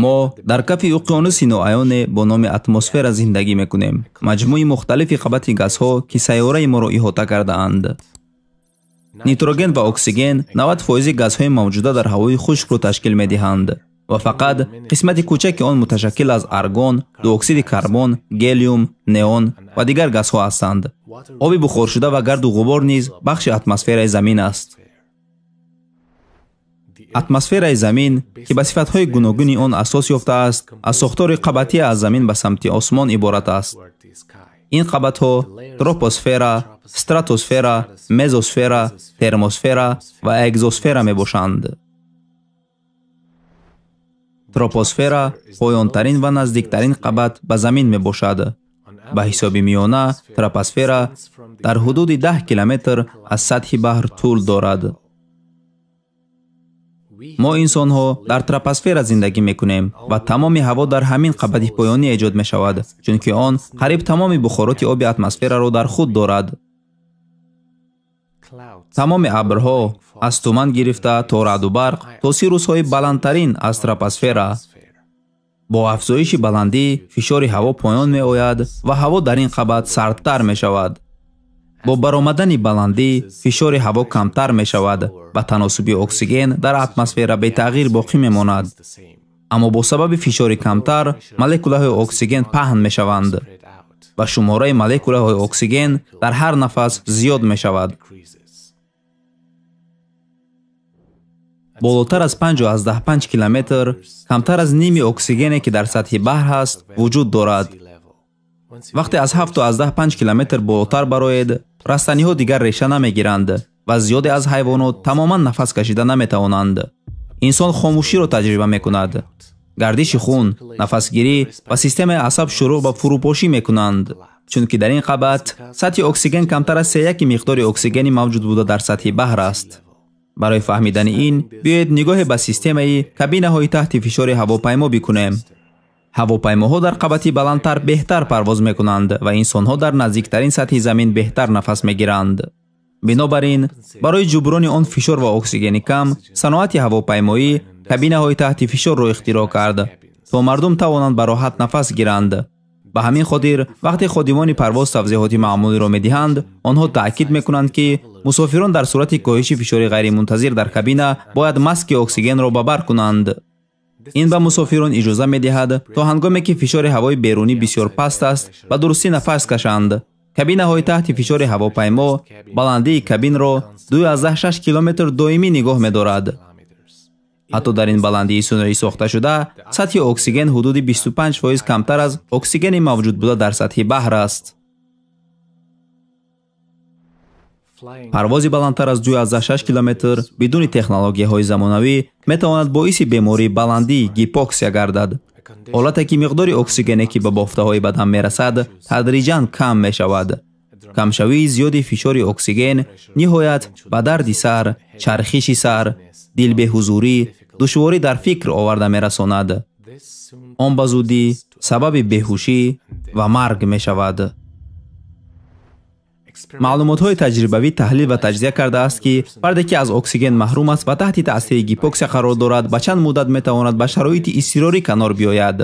Мо дар кафи уқёнуси ноаёне бо номи атмосфера зиндагӣ мекунем, маҷмӯи мухталифи қабати газҳо, ки сайёраи моро иҳота кардаанд. Нитроген ва оксиген 90% газҳои мавҷуда дар ҳавои хушкро ташкил медиҳанд ва фақат қисмати кӯчаки он муташаккил аз аргон, дуоксиди карбон, гелиум, неон ва дигар газҳо ҳастанд. Оби бухоршуда ва гарду ғубор низ бахши атмосфераи замин аст. Атмосфераи замин, ки ба сифатҳои гуногуни он асос ёфтааст, аз сохтори қабатӣ аз замин ба самти осмон иборат аст. Ин қабатҳо тропосфера, стратосфера, мезосфера, термосфера ва экзосфера мебошанд. Тропосфера поёнтарин ва наздиктарин қабат ба замин мебошад. Ба ҳисоби миёна тропосфера дар ҳудуди 10 километр аз сатҳи баҳр тӯл дорад. Мо инсонҳо дар тропосфера зиндагӣ мекунем ва тамоми ҳаво дар ҳамин қабати поёнӣ эҷод мешавад, чунки он қариб тамоми бухороти оби атмосфераро дар худ дорад. Тамоми абрҳо аз туман гирифта то раъду барқ то сирусҳои баландтарин аз тропосфера. Бо афзоиши баландӣ фишори ҳаво поён меояд ва ҳаво дар ин қабат сардтар мешавад. Бо баромадани баландӣ фишори ҳаво камтар мешавад ва таносуби оксиген дар атмосфера бетағйир боқӣ мемонад. Аммо бо сабаби фишори камтар молекулаҳои оксиген паҳн мешаванд ва шумораи молекулаҳои оксиген дар ҳар нафас зиёд мешавад. Болотар аз 5,5 километр камтар аз ними оксигене, ки дар сатҳи баҳр ҳаст, вуҷуд дорад. Вақте аз 7,5 километр болотар бароед, растаниҳо дигар реша намегиранд ва зиёде аз ҳайвонот тамоман нафас кашида наметавонанд. Инсон хомӯширо таҷриба мекунад. Гардиши хун, нафасгирӣ ва системаи асаб шурӯъ ба фурӯпошӣ мекунанд, чунки дар ин қабат сатҳи оксиген камтар аз сеяки миқдори оксигени мавҷуд буда дар сатҳи баҳр аст. Барои фаҳмидани ин, биёед нигоҳе ба системаи кабинаҳои таҳти фишори ҳавопаймо бикунем. Ҳавопаймоҳо дар қабати баландтар беҳтар парвоз мекунанд ва инсонҳо дар наздиктарин сатҳи замин беҳтар нафас мегиранд. Бинобар ин, барои ҷуброни он фишор ва оксигени кам, саноати ҳавопаймоӣ кабинаҳои таҳти фишорро ихтироъ кард, то мардум тавонанд ба роҳат нафас гиранд. Ба ҳамин хотир, вақте ходимони парвоз тавзеҳоти маъмулиро медиҳанд, онҳо таъкид мекунанд, ки мусофирон дар сурати коҳиши фишори ғайримунтазир дар кабина бояд маски оксигенро ба бар кунанд. Ин ба мусофирон иҷоза медиҳад, то ҳангоме ки фишори ҳавои берунӣ бисёр паст аст, ба дурустӣ нафас кашанд. Кабинаҳои таҳти фишори ҳавопаймо баландии кабинро 2,6 километр доимӣ нигоҳ медорад. Ҳатто дар ин баландии сунъӣ сохташуда, сатҳи оксиген ҳудуди 25% камтар аз оксигени мавҷуд буда дар сатҳи баҳр аст. Парвози баландтар аз 2,6 километр бидуни технологияҳои замонавӣ метавонад боиси бемории баландӣ гипоксия гардад. Ҳолате ки миқдори оксигене, ки ба бофтаҳои бадан мерасад, тадриҷан кам мешавад. Камшавии зиёди фишори оксиген ниҳоят ба дарди сар, чархиши сар, дилбеҳузурӣ, душворӣ дар фикр оварда мерасонад. Он ба зудӣ сабаби беҳушӣ ва марг мешавад. Маълумотҳои таҷрибавӣ таҳлил ва таҷзия кардааст, ки фарде, ки аз оксиген маҳрум аст ва таҳти таъсири гипоксия қарор дорад, ба чанд муддат метавонад ба шароити изтирорӣ канор биёяд.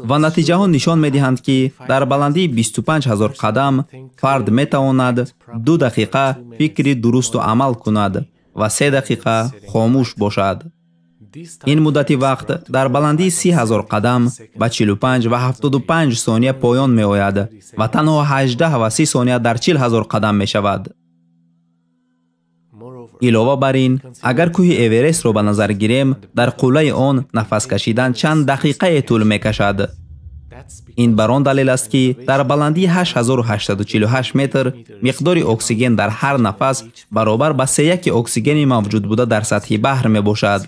Ва натиҷаҳо нишон медиҳанд, ки дар баландии 25 000 қадам фард метавонад 2 дақиқа фикри дурусту амал кунад ва 3 дақиқа хомӯш бошад. Ин муддати вақт дар баландии 30 000 қадам ба 45 ва 75 сония поён меояд ва танҳо 18 ва 30 сония дар 40 000 қадам мешавад. Илова бар ин, агар кӯҳи Эверестро ба назар гирем, дар қуллаи он нафас кашидан чанд дақиқае тӯл мекашад. Ин бар он далел аст, ки дар баландии 8848 метр миқдори оксиген дар ҳар нафас баробар ба сеяки оксигени мавҷуд буда дар сатҳи баҳр мебошад.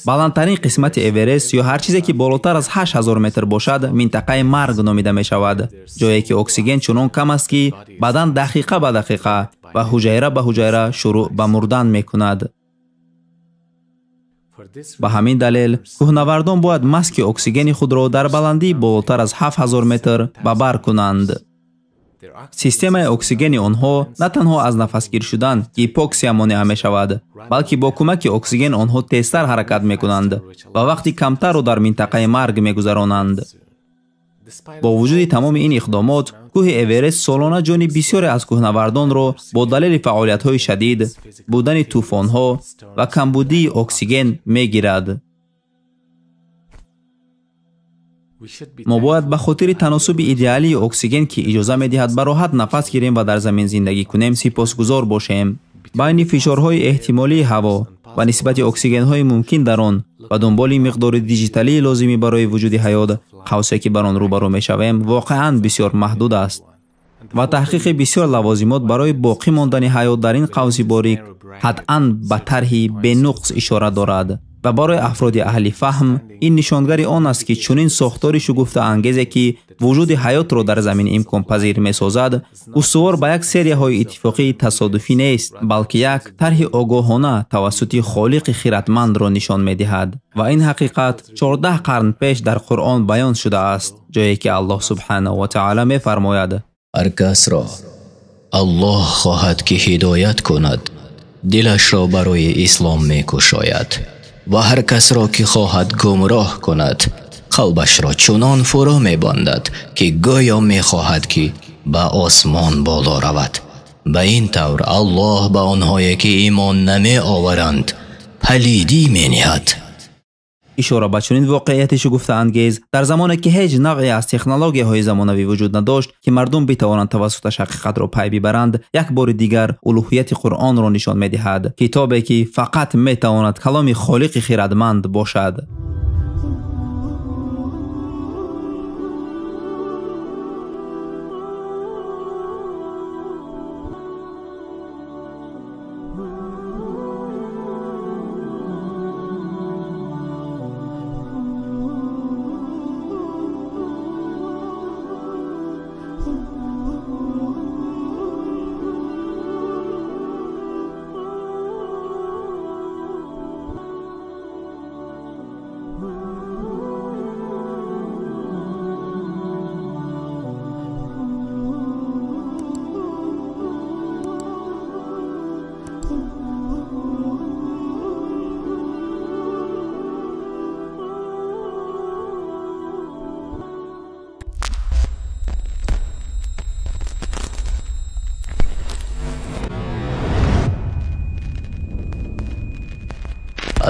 Баландтарин қисмати Эверест ё ҳар чизе, ки болотар аз 8000 метр бошад, минтақаи марг номида мешавад, ҷое ки оксиген чунон кам аст, ки бадан дақиқа ба дақиқа ва ҳуҷайра ба ҳуҷайра шурӯъ ба мурдан мекунад. Ба ҳамин далел, кӯҳнавардон бояд маски оксигени худро дар баландии болотар аз 7000 метр ба бар кунанд. Системаи оксигени онҳо на танҳо аз нафасгир шудан гипоксия монеа мешавад, балки бо кӯмаки оксиген онҳо тезтар ҳаракат мекунанд ва вақти камтарро дар минтақаи марг мегузаронанд. Бо вуҷуди тамоми ин иқдомот, кӯҳи Эверест солона ҷони бисёре аз кӯҳнавардонро бо далели фаъолиятҳои шадид, будани тӯфонҳо ва камбудии оксиген мегирад. Мо бояд ба хотири таносуби идеалии оксиген, ки иҷоза медиҳад ба роҳат нафас гирем ва дар замин зиндагӣ кунем, сипосгузор бошем. Байни фишорҳои эҳтимолии ҳаво ва нисбати оксигенҳои мумкин дар он ва дунболи миқдори диҷиталии лозимӣ барои вуҷуди ҳаёт, қавсе ки бар он рӯбарӯ мешавем, воқеан бисёр маҳдуд аст. Ва таҳқиқи бисёр лавозимот барои боқӣ мондани ҳаёт дар ин қавси борик ҳатъан ба тарҳи бенуқс ишора дорад. Ва барои афроди аҳли фаҳм ин нишонгари он аст, ки чунин сохтори шугуфтаангезе, ки вуҷуди ҳаётро дар замин имконпазир месозад, устувор ба як серияҳои иттифоқии тасодуфӣ нест, балки як тарҳи огоҳона тавассути холиқи хиратмандро нишон медиҳад. Ва ин ҳақиқат 14 қарн пеш дар Қуръон баён шудааст, ҷое ки Аллоҳ субҳанаҳу ва таъоло мефармояд: ҳар касро Аллоҳ хоҳад ки ҳидоят кунад, дилашро барои ислом мекушояд ва ҳар касро ки хоҳад гумроҳ кунад, қалбашро чунон фурӯ мебандад, ки гӯё мехоҳад ки ба осмон боло равад. Ба ин тавр Аллоҳ ба онҳое ки имон намеоваранд палидӣ мениҳад. Ишора ба чунин воқеияти шугуфтаангез дар замоне ки ҳеҷ навъе аз технологияҳои замонавӣ вуҷуд надошт, ки мардум битавонанд тавассуташ ҳақиқатро пай бибаранд, як бори дигар улуҳияти Қуръонро нишон медиҳад, китобе ки фақат метавонад каломи холиқи хирадманд бошад.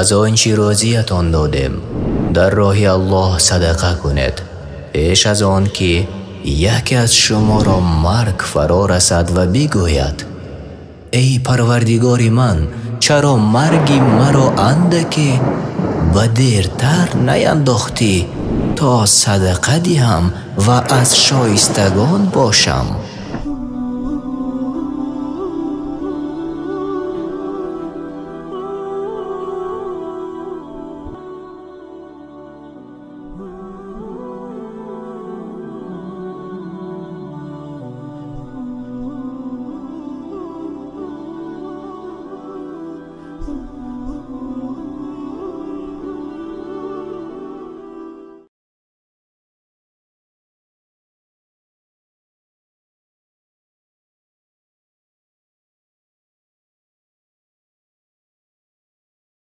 Аз он чӣ рӯзиятон додем, дар роҳи Аллоҳ садақа кунед, пеш аз он ки яке аз шуморо марг фаро расад ва бигӯяд: эй Парвардигори ман, чаро марги маро андаке ба дертар наяндохтӣ, то садақа диҳам ва аз шоистагон бошам.